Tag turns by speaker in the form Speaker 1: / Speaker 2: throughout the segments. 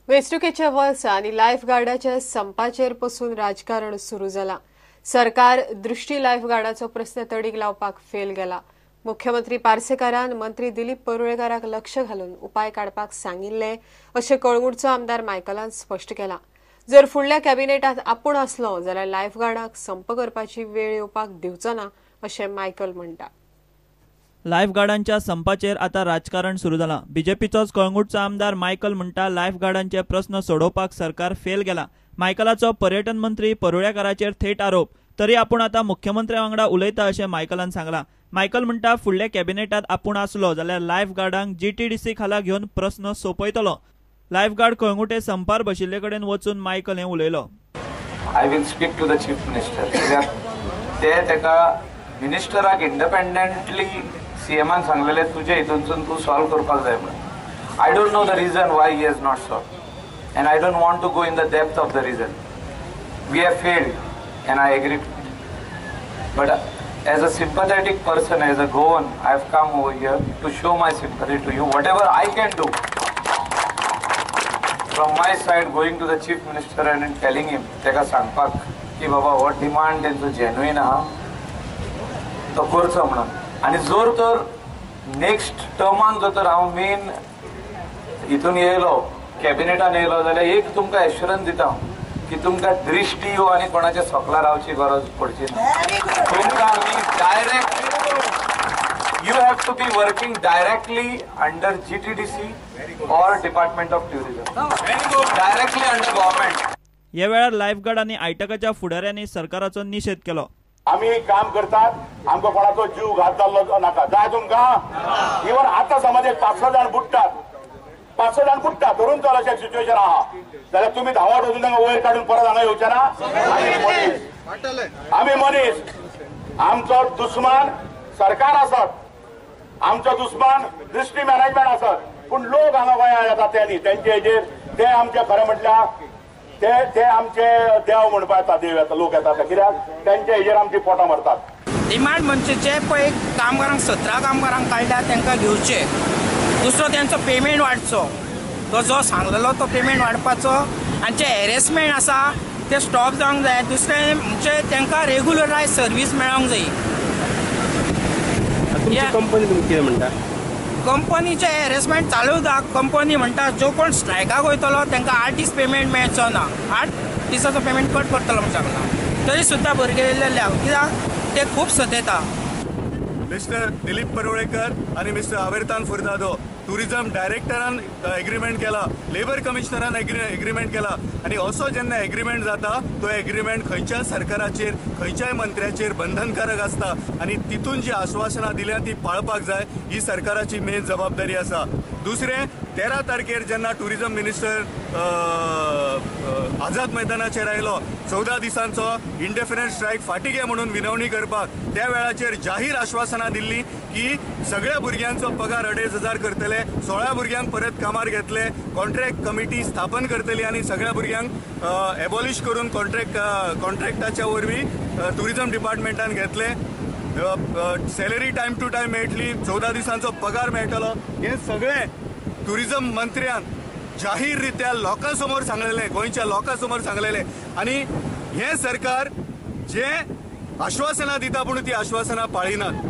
Speaker 1: वेंचणुकेच्या वर्सा आनी लायफ गार्डाच्या संपाचेर पसून राजकारण सुरू जाला. सरकार दृष्टी लायफ गार्डाचो प्रस्न तडीक लावपाक फेल गेला. मुख्यमंत्री पार्सेकारान मंत्री दिलीप परुळेकाराक लक्ष घालून उपाय काडपाक सांगिल्ले अशें कळंगूटचो आमदार मायकलान स्पश्ट केला. जर फुडल्या कॅबिनेटात आपूण आसलो जाल्यार लायफ गार्डाक संप करपाची वेळ येवपाक दिवचो ना अशें मायकल म्हणटा.
Speaker 2: लायफ गार्डांच्या संपाचेर आता राजकारण सुरू जाला. बीजेपीचोच कळंगूटचो आमदार मायकल म्हणटा लायफ गार्डांचे प्रस्न सोडोवपाक सरकार फेल गेला. मायकलाचो पर्यटन मंत्री परुळेकाराचेर थेट आरोप. तरी आपूण आता मुख्यमंत्र्या वांगडा उलयता अशें मायकलान सांगला. मायकल म्हणटा फुडल्या कॅबिनेटात आपूण आसलो जाल्यार लायफ गार्डांक जीटीडीसी खाला घेवन प्रस्न सोंपयतलो. लायफ गार्ड कळंगूटे संपार बशिल्ले कडेन वचून मायकल हें उलयलो.
Speaker 3: I will speak to the chief minister. ते ताका मिनिस्टराक इंडिपेंडंटली सीएमान सांगलेले तुजे हितूनसून तूं सॉल्व करपाक जाय म्हणून. I don't know the reason why he has not solve and I don't want to go in the depth of the reason. We have failed and I agree, but as a sympathetic person, as a Goan, I have come over here to show my sympathy to you. Whatever I can do from my side, going to the chief minister and telling him, ताका सांगपाक की बाबा हो demand तेंचो genuine आहा तो करचो म्हणून. आनी जर तर नेक्स्ट टर्मान जर तर हांव मेन हितून येयलो, कॅबिनेटान येयलो जाल्यार एक तुमकां एश्युरन्स दिता हांव की तुमकां दृश्टी हो आनी कोणाच्या सोकला रावची गरज पडची ना. तुमकां आमी direct, you have to be working directly under GTDC or department of tourism, directly under government.
Speaker 2: ह्या वेळार लायफगार्ड आनी आयटकाच्या फुडाऱ्यांनी सरकाराचो निशेध केलो.
Speaker 4: आमी काम करतात, आमकां कोणाचो जीव घात जाल्लो नाका. जाय तुमकां? इवन आतां समज एक 5-6 जाण बुडटात, 5-6 जाण बुडटात धरून चल अशें सिच्युएशन आहा जाल्यार तुमी धांवत वचून तांकां वयर काडून परत हांगा येवचे ना. आमी मनीस, आमचो दुस्मान सरकार आसत, आमचो दुस्मान दृश्टी मॅनेजमेंट आसत, पूण लोक हांगा गोंयांत येतात ते न्ही, तेंचे हेजेर ते आमचे खरें म्हटल्यार ते ते आमचे देव म्हणपा येता, देव येता, लोक येतात कित्याक तेंचे हेजेर आमची पोटां मरतात.
Speaker 5: डिमांड म्हणजे जे पळय कामगारांक 17 कामगारांक काडल्या तांकां घेवचे, दुसरो तेंचो पेमेंट वाडचो, तो जो सांगलेलो तो पेमेंट वाडपाचो, आनी जे हॅरेसमेंट आसा ते स्टॉप जावंक जाय. दुसरें म्हणजे तांकां रेगुलरायज सर्वीस मेळोंक जाय.
Speaker 6: कंपनी तुमकां कितें म्हणटा?
Speaker 5: कंपनीचें हॅरेसमेंट चालू जाता. कंपनी म्हणटा जो कोण स्ट्रायकाक वयतलो तांकां 8 दीस पेमेंट मेळचो ना, 8 दिसाचो पेमेंट कट करतलो म्हूण सांगला. तरी सुद्दां भुरगे येयल्ले कित्याक ते खूब सतयता.
Speaker 7: मिस्टर दिलीप परुळेकर आनी मिस्टर आवेरतान फुर्तादो टुरिझम डायरेक्टरान एग्रीमेंट केला, लेबर कमिशनरान एग्रीमेंट केला, आनी असो जेन्ना एग्रीमेंट जाता तो एग्रीमेंट खंयच्याय सरकाराचेर खंयच्याय मंत्र्याचेर बंधनकारक आसता आनी तितून जी आश्वासनां दिल्या ती पाळपाक जाय, ही सरकाराची मेन जबाबदारी आसा. दुसरें, 13 तारखेर जेन्ना टुरिझम मिनिस्टर आझाद मैदानाचेर आयलो 14 दिसांचो इंडेफिनेट स्ट्रायक फाटीं घे म्हणून विनवणी करपाक, त्या वेळाचेर जाहीर आश्वासनां दिल्ली की सगळ्या भुरग्यांचो पगार 2500 करतले, 16 भुरग्यांक परत कामार घेतले, कॉन्ट्रॅक्ट कमिटी स्थापन करतली आनी सगळ्या भुरग्यांक एबॉलिश करून कॉन्ट्रॅक्टाच्या वरवीं टुरिझम डिपार्टमेंटान घेतले, सॅलरी टायम टू टायम मेळटली, 14 दिसांचो पगार मेळटलो. हें सगळें टुरिझम मंत्र्यान जाहीर रित्या लोकां समोर सांगलेलें, गोंयच्या लोकां समोर सांगलेलें. आनी हें सरकार जें आश्वासनां दिता पूण ती आश्वासनां पाळिनात,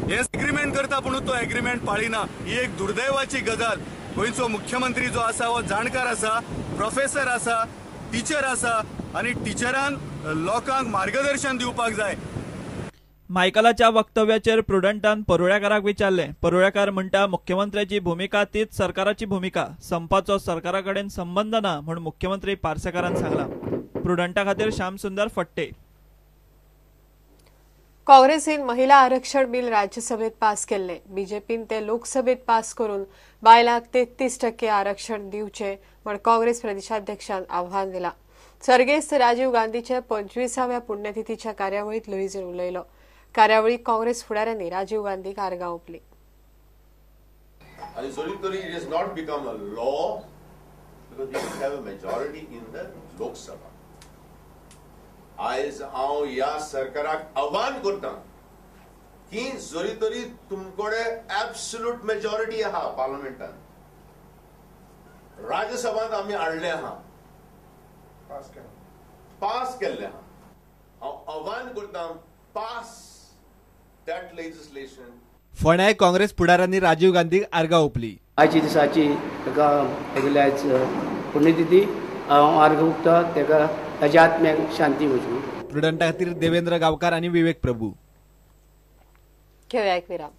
Speaker 7: हें एग्रीमेंट करता पूण तो एग्रीमेंट पाळिना, ही एक दुर्दैवाची गजाल. गोंयचो मुख्यमंत्री जो आसा हो जाणकार आसा, प्रोफेसर आसा, टिचर आसा आनी टिचरान लोकांक मार्गदर्शन दिवपाक जाय.
Speaker 2: मायकलाच्या वक्तव्याचेर प्रुडंटान परुळेकाराक विचारले. परुळेकार म्हणटा मुख्यमंत्र्याची भुमिका तीच सरकाराची भुमिका, संपाचो सरकारा कडेन संबंद ना म्हूण मुख्यमंत्री पार्सेकारान सांगला. प्रुडंटा खातीर श्यामसुंदर फट्टे.
Speaker 1: काँग्रेसीन महिला आरक्षण बिल राज्यसभेत पास केल्ले, बीजेपीन ते लोकसभेत पास करून बायलांक 33% आरक्षण दिवचे म्हूण काँग्रेस प्रदेशाध्यक्षान आव्हान दिला. सर्गेस्त राजीव गांधीच्या 25व्या पुण्यतिथीच्या कार्यावळीत लुईझीन उलयलो. कार्यावळीक काँग्रेस फुडाऱ्यांनी राजीव गांधीक आर्गां ओंपली.
Speaker 8: आनी जरी तरी it is not become a law because we have a majority in the Lok Sabha. आयज हांव ह्या सरकाराक आव्हान करता की जरी तरी तुमकडे ॲब्सोल्यूट मेजॉरिटी आहा पार्लमेंटान, राज्यसभांत आमी हाडले आहा, पास केल्ले आहा. हांव आव्हान करता पास that legislation.
Speaker 6: फोंड्याय काँग्रेस फुडाऱ्यांनी राजीव गांधीक आर्गां ओंपली.
Speaker 9: आयच्या दिसाची ताका तेगेली आयज पुण्यतिथी, हांव आर्गां ओंपता ताका, ताच्या आत्म्याक शांती मेळची.
Speaker 6: प्रुडंटा खातीर देवेंद्र गांवकार आनी विवेक प्रभू.
Speaker 1: घेवया एक विराम.